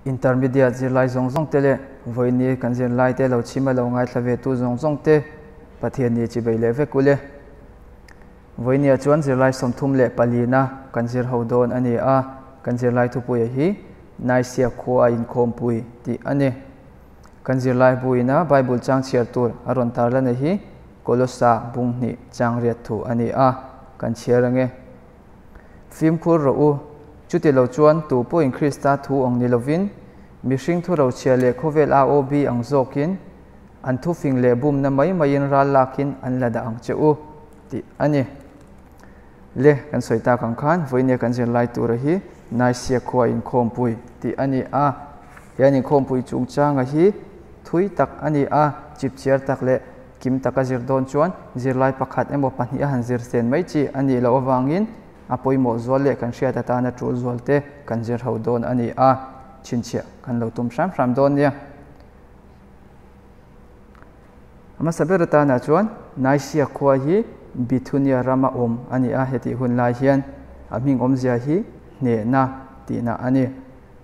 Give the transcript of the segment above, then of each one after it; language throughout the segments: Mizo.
Intermediate zirlai zawng zawng te leh vawiini kan zirlai te lo chhim a lo ngaithla ve tu zawng zawng te Pathian ni chi bei leh vek ule. Vawinia chuan zirlai 34na kan zir ho dawn a ni a, kan zirlai thupuia hi Nicaea khua a inkhawmpui tih a ni. Kan zirlai buina Bible chang chhiar tur a rawn tarlan a hi Kolosa bung hnih chang riat thu a ni a, kan chhiar ange. Fimkhur rawh u, chuti lo chuan tu pawhin Krista thu ang ni lovin, mihring thu rochhia leh khawvel AOB ang zawkin an thufing leh bumna mai maiin ral lakin an la dah ang che u, tih a ni. Le, kan sawi tak ang khan vawinia kan zirlai tura hi Nicaea khua inkhawmpui tih a ni a. He an inkhawmpui chungchanga hi thui tak a ni a, chipchiar tak leh kim taka zir dawn chuan zirlai pakhat emaw pahnih a han zir sen mai chi a nih loh avangin a pawimawh zual leh kan hriat atana tul zual te kan zir ho dawn a ni a, chhinchhiah kan lo tum hram hram dawn nia. A hmasa ber atana chuan Nicaea khua hi Bithunia rama awm a ni a, hetih hun lai hian a hming awmzia hi hnehna tihna a ni.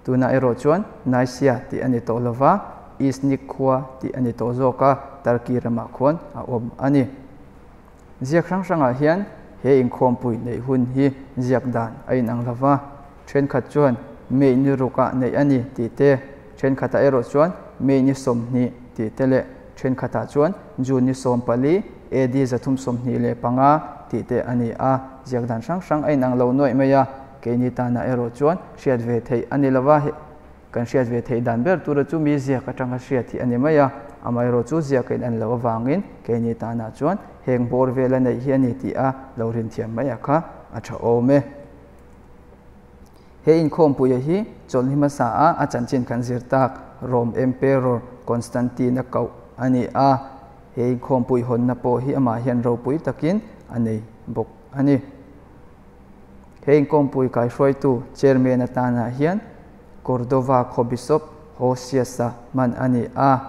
Tunah erawh chuan Nicaea tih a ni tawh lova, Iznik khua tih a ni tawh zawk a, Turkey ramah khuan a awm a ni. Ziak hrang hrangah hian he inkhawmpui neih hun hi ziak dan a inang lova, thenkhat chuan May ni rukah neih a ni tih te, thenkhatah erawh chuan May ni 20 tih te leh thenkhatah chuan June ni 14 AD 325 tih te a ni a, ziak dan hrang hrang a inang lo nuaih mai a, keini tanah erawh chuan hriat ve theih a ni lova, kan hriat ve theih dan ber tura chu mi ziak atanga hriat hi a ni mai a, amaherawh chu ziak a in an loh avangin keini tanah chuan heng bawr vel a neih hi a ni tih a lo rin thiam mai a kha a tha awm e. He inkhawmpuia hi chawlhni hmasa a a chanchin kan zir tak Rome Emperor Constantine a koh a ni a, he inkhawmpui hawnna pawh hi amah hian ropui takin a nei bawk a ni. He inkhawmpui kaihruaitu chairman atana hian Cordova khaw bishop Hosias-a hman a ni a,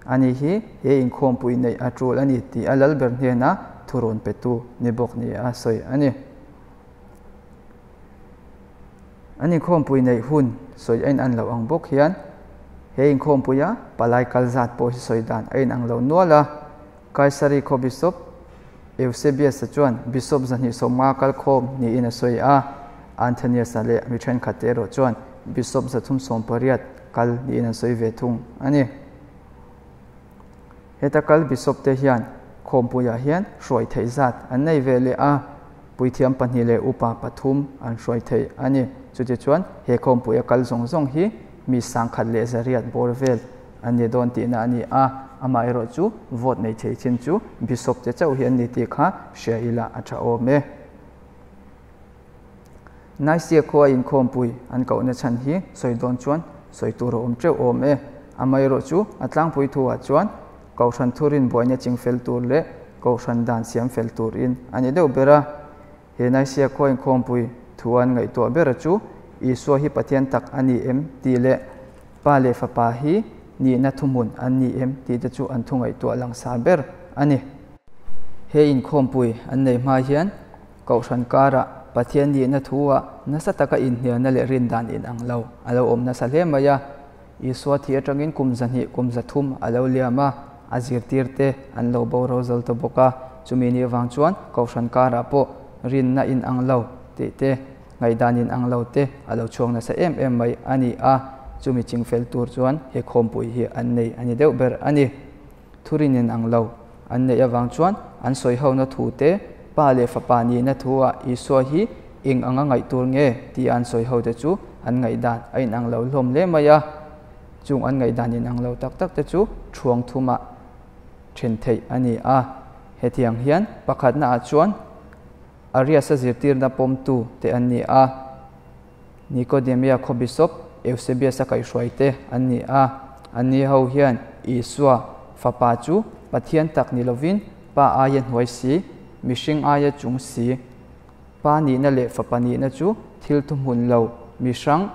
ani hi he inkhawmpui neih a tul a ni tih a lalber hnena thurawn petu ni bawk ni a sawi a ni. An inkhawmpui neih hun sawi a inang lo ang bawk hian he inkhawmpuia palai kal zat pawh hi sawi dan a inang lo nual a. Kaisari khaw bishop Eusebius-a chuan bishop 250 kal khawm niin a sawi a, Anthonius-a leh mi thenkhat te erawh chuan bishop 380 kal niin an sawi ve thung a ni. Heta kal bishop te hian khawmpuiah hian hruai theih zat an nei ve leh a, puithiam pahnih leh upa pathum an hruai thei a ni. Chutichuan he khawmpuia kal zawng zawng hi mi 1100 bawr vel an ni dawn tihna a ni a, amaherawh chu vote nei thei chin chu bishop te chauh hi an ni tih kha hria ila a tha awm e. Nicaea khua inkhawmpui an kohna chhan hi sawi dawn chuan sawi tur a awm teuh awm e. Amaherawh chu a tlangpui thuah chuan kohhran thurin buaina ching fel tur leh kohhran dan siam fel turin a ni deuh ber a. He Nicaea khua inkhawmpui thu an ngaihtuah ber chu Isua hi Pathian tak a ni em tih leh Pa leh Fapa hi nihna thuhmun an ni em tih te chu an thu ngaihtuah langsar ber a ni. He inkhawmpui an nei hma hian kohhran karah Pathian nihna thu-ah nasa taka inhnialna leh rindan inang lo a lo awm nasa hle mai a. Isua thi atangin kum 200 kum 300 a lo liam a, a zirtir te an lo bo ro zal ta bawk a. Chumi nih avang chuan kohhran karah pawh rinna inang lo tih te, ngaihdan inang lo te a lo chhuak nasa em em mai a ni a, chumi chingfel tur chuan he khawmpui hi an nei a ni deuh ber a ni. Thurin inang lo an neih avang chuan an sawi hona thu te, Pa leh Fapa nihna thu-ah Isua hi eng anga ngaih tur nge tih an sawi ho te chu an ngaihdan a inang lo hlawm hle mai a, chung an ngaihdan inang lo tak tak te chu thuang thumah then theih a ni a. Hetiang hian pakhatnaah chuan Arias-a zirtirna pawmtu te an ni a, Nikodemia khaw bishop Eusebius-a kaihhruai te an ni a. Anni ho hian Isua fapa chu Pathian tak ni lovin Pa aia hnuai si, mihring aia chung si, Pa nihna leh fapa nihna chu thil thuhmun lo, mi hrang,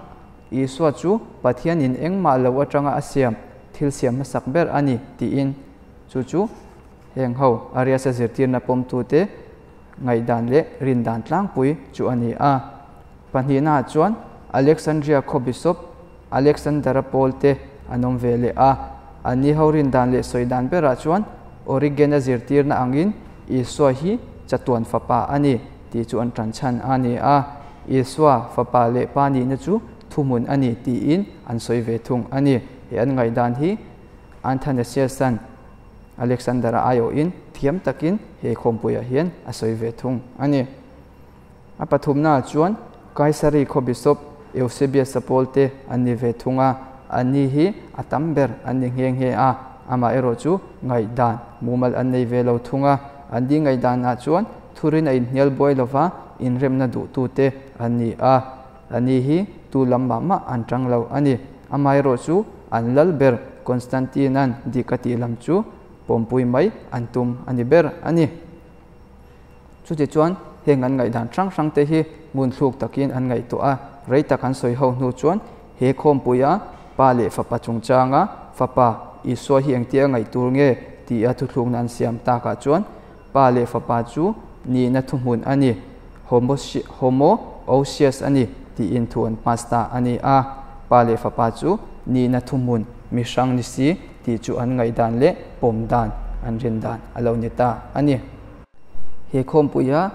Isua chu Pathianin engmah lo atanga a siam thil siam hmasak ber a ni tiin chu chu heng ho Arias-a zirtirna pawmtute ngaihdan leh rindan tlangpui chu a ni a. Pahnihnaah chuan Alexandria khaw bishop. Alexander-a pawl te an awm ve leh a. Anni ho rin dan leh sawi dan berah chuan Origen-a zirtirna angin Isua hi chatuan fapa a ni tih chu an tan chhan a ni a. Isua fapa leh pa nihna chu thuhmun a ni tiin an sawi ve thung a ni. He an ngaihdan hi Athanasius-a'n Alexander-a aiawhin thiam takin he khawmpuiah hian a sawi ve thung a ni. A pathumnaah chuan Kaisari khaw Bishop Eusebius-a pawlte an ni ve thung a, anni hi a tam ber an ni nghe nghe a, amaherawh chu ngaihdan mumal an nei ve lo thung a. Anni ngaihdanah chuan thurin a inhnial buai lova inremna duhtute an ni a, anni hi tu lam mah mah an tang lo a ni. Amaherawh chu an lal ber Constantine-a'n dik a tih lam chu pawmpui mai an tum a ni ber a ni. Chutichuan, heng an ngaihdan hrang hrangte hi ngunthluk takin an ngaihtuah a, rei tak an sawi ho hnu chuan he khawmpuia Pa leh Fapa chungchanga Fapa Isua hi engtia ngaih tur nge tia thuthlukna an siam takah chuan Pa leh Fapa chu nihna thuhmun a ni, homoousios a ni tiin thu an pass ta a ni a. Pa leh Fapa chu nihna thuhmun mi hrang ni si tih chu an ngaihdan leh pawm dan an rin dan a lo ni ta a ni. He khawmpuia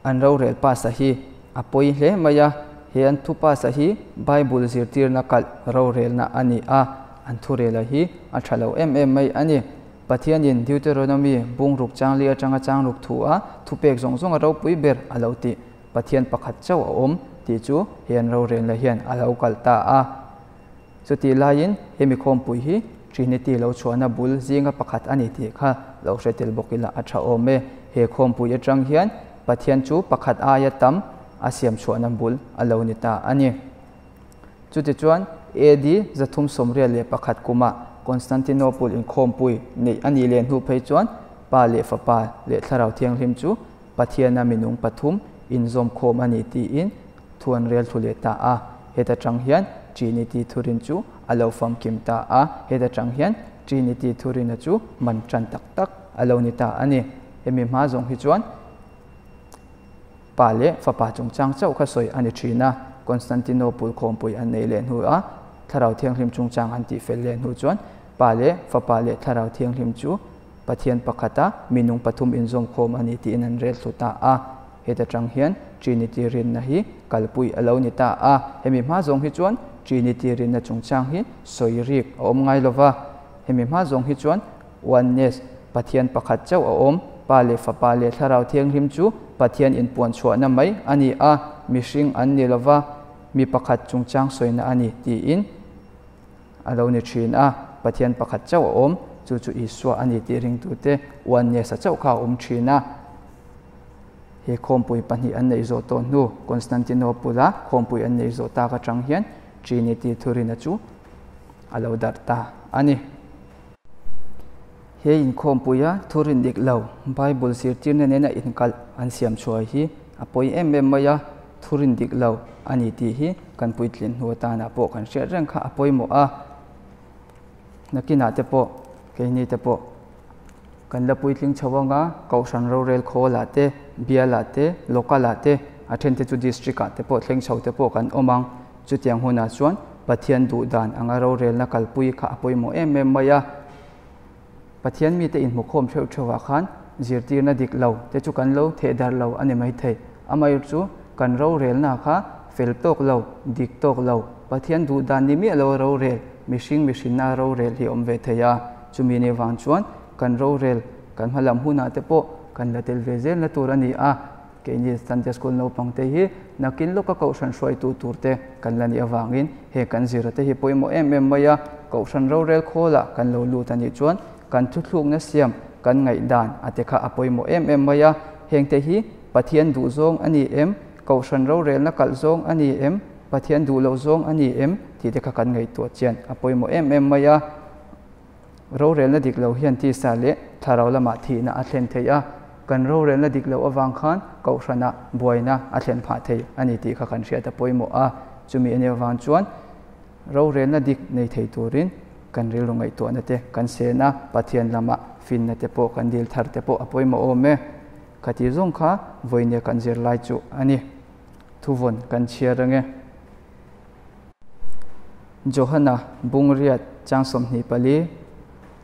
an rorel pass-a hi a pawi hle mai a, he an thu pass-a hi Bible zirtirna kalh rorelna a ni a, an thurela hi a tha lo em em mai a ni. Pathianin Deuteronomy bungruk changli atanga changruk thu a thupek zawng zawng a ropui ber a lo tih Pathian pakhat chauh a awm tih chu he an rorelna hian a lo kalh ta a. Chutih laiin hemi khawmpui hi Trinity lo chhuahna bul zinga pakhat a ni tih kha lo hre tel bawk ila a tha awm e. He khawmpui atang hian Pathian chu pakhat aia tam a siam chhuahna bul a lo ni ta a ni. Chutichuan AD 381 kumah Constantinople inkhawmpui neih a nih leh hnu phei chuan Pa leh Fapa leh Thlarau Thianghlim chu Pathiana minung pathum inzawmkhawm a ni tiin thu an rel thu leh ta a. Heta tang hian Trinity thurin chu a lo famkim ta a, heta tang hian Trinity thurina chu man tan tak tak a lo ni ta a ni. Hemi hma zawng hi chuan Pa leh Fapa chungchang chauh kha sawi a ni thin a, Constantinople khawmpui an nei leh hnu a, Thlarau Thianghlim chungchang an tihfel leh hnu chuan Pa leh Fapa leh Thlarau Thianghlim chu Pathian pakhata minung pathum inzawmkhawm a ni tiin an rel thlu ta a. Heta tang hian Trinity rinna hi kalpui a lo ni ta a. Hemi hma zawng hi chuan Trinity rinna chungchang hi sawi rik a awm ngai lo va. Hemi hma zawng hi chuan Oneness, Pathian pakhat chauh a awm, Pa leh Fapa leh Thlarau Thianghlim chu Pathian inpuan chhuahna mai a ni a, mihring an ni lo va, mi pakhat chungchang sawina a ni tiin a lo ni thin a. Pathian pakhat chauh a awm, chu chu Isua a ni tih ringtute Oneness-a chauh kha a awm thin a. He khawmpui pahnih an neih zawh tawh hnu, Constantinople-a khawmpui an neih zawh tak atang hian Trinity thurina chu a lo darh ta a ni. He inkhawmpuia thurin dik lo, Bible zirtirna nena inkalh an siam chhuah hi a pawi em em mai a, thurin dik lo a ni tih hi kan puitlin hnu atanah pawh kan hriat reng kha a pawimawh a. Nakinah te pawh, keini te pawh kan la puitling chho anga Kohhran rorel khawlah te, bialah te, local-ah te, a thente chu district-ah te pawh thleng chho te pawh kan awm ang. Chutiang hunah chuan Pathian duh dan anga rorelna kalpui kha a pawimawh em em mai a. Pathian mite inhmukhawm theuh theuhah khan zirtirna dik lo te chu kan lo theh darh lo a ni maithei. Amaherawh chu kan rorelna kha fel tawk lo, dik tawk lo, Pathian duh dan ni miah lo rorel, mihring mihrinna rorel hi a awm ve thei a. Chumi nih vang chuan kan rorel kan hmalam hunah te pawh kan la tel ve zelna tur a ni a. Keini Sunday School naupang te hi nakin lawka Kohhran hruaitu tur te kan la nih avangin he kan zira te hi pawimawh em em mai a, Kohhran rorel khawlah kan lo lut a nih chuan kan thuthlukna siam kan ngaihdan a te kha a pawimawh em em mai a, heng te hi Pathian duh zawng a ni em, Kohhran rorelna kalh zawng a ni em, Pathian duh loh zawng a ni em tih te kha kan ngaihtuah chian a pawimawh em em mai a. Rorelna dik lo hian tisa leh thlarau lamah thihna a thlen thei a, kan rorelna dik loh avang khan kohhranah buaina a thlen phah thei a ni tih kha kan hriat a pawimawh a. Chumi a nih avang chuan rorelna dik nei thei turin kan rilru ngaihtuahna te kan sen a, Pathian lamah finna te pawh kan dil thar te pawh a pawimawh awm e. Khati zawng kha vawinia kan zirlai chu a ni. Thuvawn kan chhiar ang e. Johana bung riat chang 24.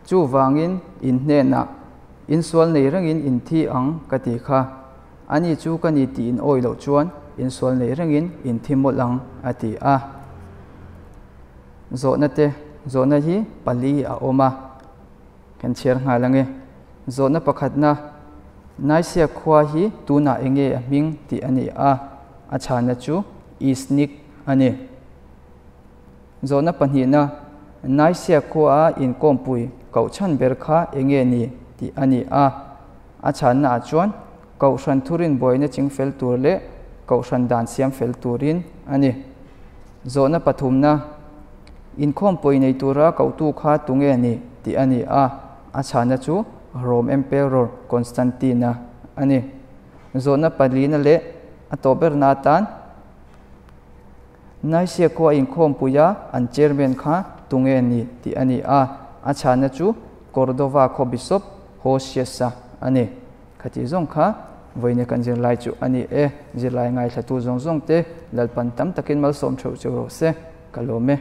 Chuvangin in hnenah, In sual nei rengin in thi ang ka ti kha. Ani chu ka ni tih in awih loh chuan in sual nei rengin in thi mawlh ang, a ti a. Zawhna te, Zawhna hi pali a awm a, kan chhiar nghal ang e. Zawhna pakhatna, Naisia khua hi tunah enge a hming tih a ni a, a chhana chu Isnik a ni. Zawhna pahnihna, Naisia khua a inkawmpui kohchhan ber kha enge ni tih a ni a, a chhanna ah chuan Kohhran thurin buaina chingfel tur leh Kohhran dan siam fel turin a ni. Zawhna pathumna, Inkhawmpui nei tura kohtu kha tunge ni tih a ni a, a chhana chu Rome Emperor Constantine-a a ni. Zawhna palina leh a tawh berna atan Naisia khua inkhawmpuia an chairman kha tunge ni tih a ni a, a chhana chu Cordova khaw Bishop Hosius-a a ni. Khati zawng kha vawiin kan zirlai chu a ni e. Zirlai ngaithlatu zawng zawng te Lalpan tam takin malsawm theuh cheu rawh se. Ka lawm e.